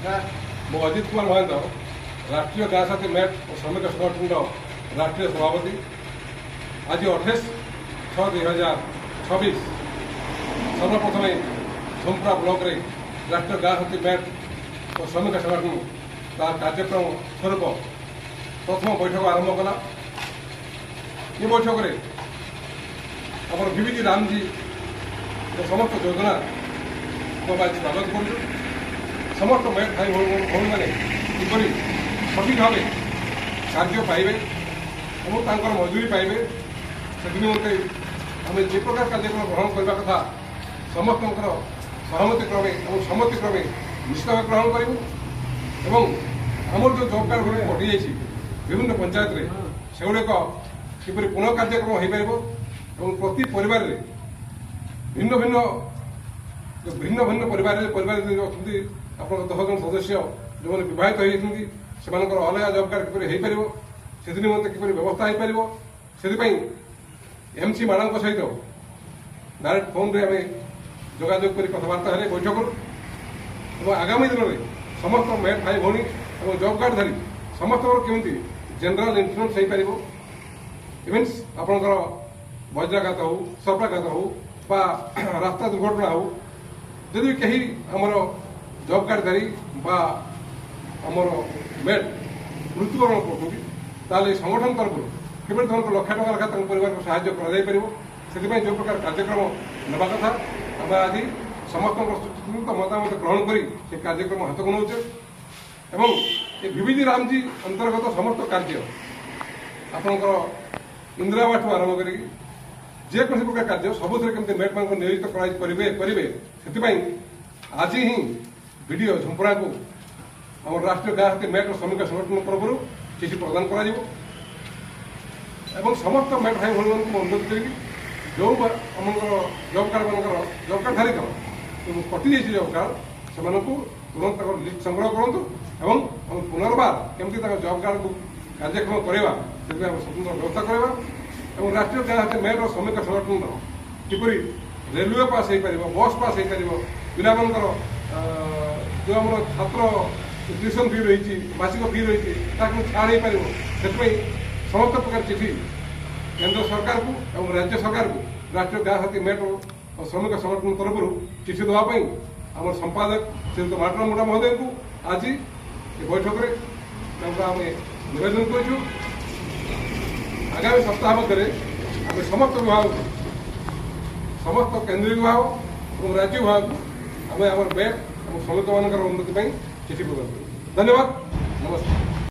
ମୁଁ ଅଜିତ କୁମାର ମହାନ୍ତ, ରାଷ୍ଟ୍ରୀୟ ଗାଁ ସାଥୀ ମେଟ୍ ଓ ଶ୍ରମିକ ସଂଗଠନର ରାଷ୍ଟ୍ରୀୟ ସଭାପତି। ଆଜି 28/6/2026 ସର୍ବପ୍ରଥମେ ଝୁମ୍ପୁରା ବ୍ଲକରେ ରାଷ୍ଟ୍ରୀୟ ଗାଁ ସାଥୀ ମେଟ୍ ଓ ଶ୍ରମିକ ସଂଗଠନ ତାର କାର୍ଯ୍ୟକ୍ରମ ସ୍ୱରୂପ ପ୍ରଥମ ବୈଠକ ଆରମ୍ଭ କଲା। ଏ ବୈଠକରେ ଆମର ଭିବିଜି ରାମଜୀ ସମସ୍ତ ଯୋଜନା ଆମେ ଆଜି ସ୍ୱାଗତ କରୁଛୁ। ସମସ୍ତ ମେଟ୍ ଭାଇ ଭଉଣୀମାନେ କିପରି ସଠିକ୍ ଭାବେ କାର୍ଯ୍ୟ ପାଇବେ ଏବଂ ତାଙ୍କର ମଜୁରୀ ପାଇବେ, ସେଥି ନିମନ୍ତେ ଆମେ ଯେ ପ୍ରକାର କାର୍ଯ୍ୟକ୍ରମ ଗ୍ରହଣ କରିବା କଥା, ସମସ୍ତଙ୍କର ସହମତି କ୍ରମେ ଏବଂ ସମ୍ମତି କ୍ରମେ ନିଶ୍ଚିତ ଭାବେ ଗ୍ରହଣ କରିବୁ। ଏବଂ ଆମର ଯେଉଁ ଜବ୍ କାର୍ଡ଼ ଗୁଡ଼ିକ କଟିଯାଇଛି ବିଭିନ୍ନ ପଞ୍ଚାୟତରେ, ସେଗୁଡ଼ିକ କିପରି ପୁନଃ କାର୍ଯ୍ୟକ୍ରମ ହୋଇପାରିବ ଏବଂ ପ୍ରତି ପରିବାରରେ ଭିନ୍ନ ଭିନ୍ନ ଭିନ୍ନ ଭିନ୍ନ ପରିବାରରେ ଯେଉଁ ଅଛନ୍ତି ଆପଣଙ୍କ 10 ଜଣ ସଦସ୍ୟ, ଯେଉଁମାନେ ବିବାହିତ ହୋଇଯାଇଛନ୍ତି, ସେମାନଙ୍କର ଅଲଗା ଜବ୍ କାର୍ଡ଼ କିପରି ହୋଇପାରିବ, ସେଥି ନିମନ୍ତେ କିପରି ବ୍ୟବସ୍ଥା ହୋଇପାରିବ, ସେଥିପାଇଁ ଏମ୍ସି ମ୍ୟାଡ଼ାମଙ୍କ ସହିତ ଡାଇରେକ୍ଟ ଫୋନ୍ରେ ଆମେ ଯୋଗାଯୋଗ କରି କଥାବାର୍ତ୍ତା ହେଲେ ବୈଠକରୁ। ଏବଂ ଆଗାମୀ ଦିନରେ ସମସ୍ତ ମେଟ୍ ଭାଇ ଭଉଣୀ ଏବଂ ଜବ୍ କାର୍ଡ଼ଧାରୀ ସମସ୍ତଙ୍କର କେମିତି ଜେନେରାଲ ଇନ୍ସୁରାନ୍ସ ହେଇପାରିବ, ଇଭେନ୍ସ ଆପଣଙ୍କର ବଜ୍ରାଘାତ ହେଉ, ସର୍ପାଘାତ ହେଉ ବା ରାସ୍ତା ଦୁର୍ଘଟଣା ହେଉ, ଯଦି ବି କେହି ଆମର ଜବ୍ କାର୍ଡ଼ଧାରୀ ବା ଆମର ମେଟ୍ ମୃତ୍ୟୁବରଣ କରୁଛନ୍ତି, ତାହେଲେ ସଂଗଠନ ତରଫରୁ କିପରି ସେମାନଙ୍କୁ ଲକ୍ଷେ ଟଙ୍କା ଲେଖା ତାଙ୍କ ପରିବାରକୁ ସାହାଯ୍ୟ କରାଯାଇପାରିବ, ସେଥିପାଇଁ ଯେଉଁ ପ୍ରକାର କାର୍ଯ୍ୟକ୍ରମ ନେବା କଥା, ଆମେ ଆଜି ସମସ୍ତଙ୍କର ସୁଚିନ୍ତିତ ମତାମତ ଗ୍ରହଣ କରି ସେ କାର୍ଯ୍ୟକ୍ରମ ହାତକୁ ନେଉଛେ। ଏବଂ ଏ ଭିବିଜି ରାମଜୀ ଅନ୍ତର୍ଗତ ସମସ୍ତ କାର୍ଯ୍ୟ, ଆପଣଙ୍କର ଇନ୍ଦିରା ଆବାସଠୁ ଆରମ୍ଭ କରିକି ଯେକୌଣସି ପ୍ରକାର କାର୍ଯ୍ୟ, ସବୁଥିରେ କେମିତି ମେଟ୍ମାନଙ୍କୁ ନିୟୋଜିତ କରିବେ, ସେଥିପାଇଁ ଆଜି ହିଁ ବିଡ଼ିଓ ଝୁମ୍ପୁରାକୁ ଆମର ରାଷ୍ଟ୍ରୀୟ ଗାଁ ହାତୀ ମେଟ୍ ଶ୍ରମିକ ସଂଗଠନ ତରଫରୁ ଚିଠି ପ୍ରଦାନ କରାଯିବ। ଏବଂ ସମସ୍ତ ମେଟ୍ ଭାଇ ଭଉଣୀମାନଙ୍କୁ ମୁଁ ଅନୁରୋଧ କରିବି, ଯେଉଁ ଆମଙ୍କର ଜବ୍ କାର୍ଡ଼ ମାନଙ୍କର, ଜବ୍ କାର୍ଡ଼ ଧାରିକର କଟିଯାଇଛି ଜବ୍ କାର୍ଡ଼, ସେମାନଙ୍କୁ ତୁରନ୍ତ ତାଙ୍କର ଲିଷ୍ଟ ସଂଗ୍ରହ କରନ୍ତୁ ଏବଂ ଆମେ ପୁନର୍ବାର କେମିତି ତାଙ୍କ ଜବ୍ କାର୍ଡ଼କୁ କାର୍ଯ୍ୟକ୍ରମ କରିବା, ସେଥିପାଇଁ ଆମେ ସ୍ୱତନ୍ତ୍ର ବ୍ୟବସ୍ଥା କରିବା। ଏବଂ ରାଷ୍ଟ୍ରୀୟ ଗାଁ ହାତୀ ମେଟ୍ର ଶ୍ରମିକ ସଂଗଠନର କିପରି ରେଲୱେ ପାସ୍ ହେଇପାରିବ, ବସ୍ ପାସ୍ ହେଇପାରିବ, ପିଲାମାନଙ୍କର ଯେଉଁ ଆମର ଛାତ୍ର ଟ୍ୟୁସନ୍ ଫି ରହିଛି, ମାସିକ ଫି ରହିଛି, ତାକୁ ଛାଡ଼ ହେଇପାରିବ, ସେଥିପାଇଁ ସମସ୍ତ ପ୍ରକାର ଚିଠି କେନ୍ଦ୍ର ସରକାରକୁ ଏବଂ ରାଜ୍ୟ ସରକାରକୁ ରାଷ୍ଟ୍ରୀୟ ଗାଁ ସାଥୀ ମେଟ୍ ଓ ଶ୍ରମିକ ସଂଗଠନ ତରଫରୁ ଚିଠି ଦେବା ପାଇଁ ଆମର ସମ୍ପାଦକ ଶ୍ରୀଯୁକ୍ତ ମାଟର ମୁଣ୍ଡା ମହୋଦୟଙ୍କୁ ଆଜି ଏ ବୈଠକରେ ତାଙ୍କୁ ଆମେ ନିବେଦନ କରିଛୁ। ଆଗାମୀ ସପ୍ତାହ ମଧ୍ୟରେ ଆମେ ସମସ୍ତ ବିଭାଗକୁ, ସମସ୍ତ କେନ୍ଦ୍ରୀୟ ବିଭାଗ ଏବଂ ରାଜ୍ୟ ବିଭାଗକୁ ଆମେ ଆମର ବ୍ୟାଙ୍କ ଏବଂ ଶ୍ରମିକମାନଙ୍କର ଉନ୍ନତି ପାଇଁ ଚିଠି ପ୍ରଦାନ କରିବୁ। ଧନ୍ୟବାଦ, ନମସ୍କାର।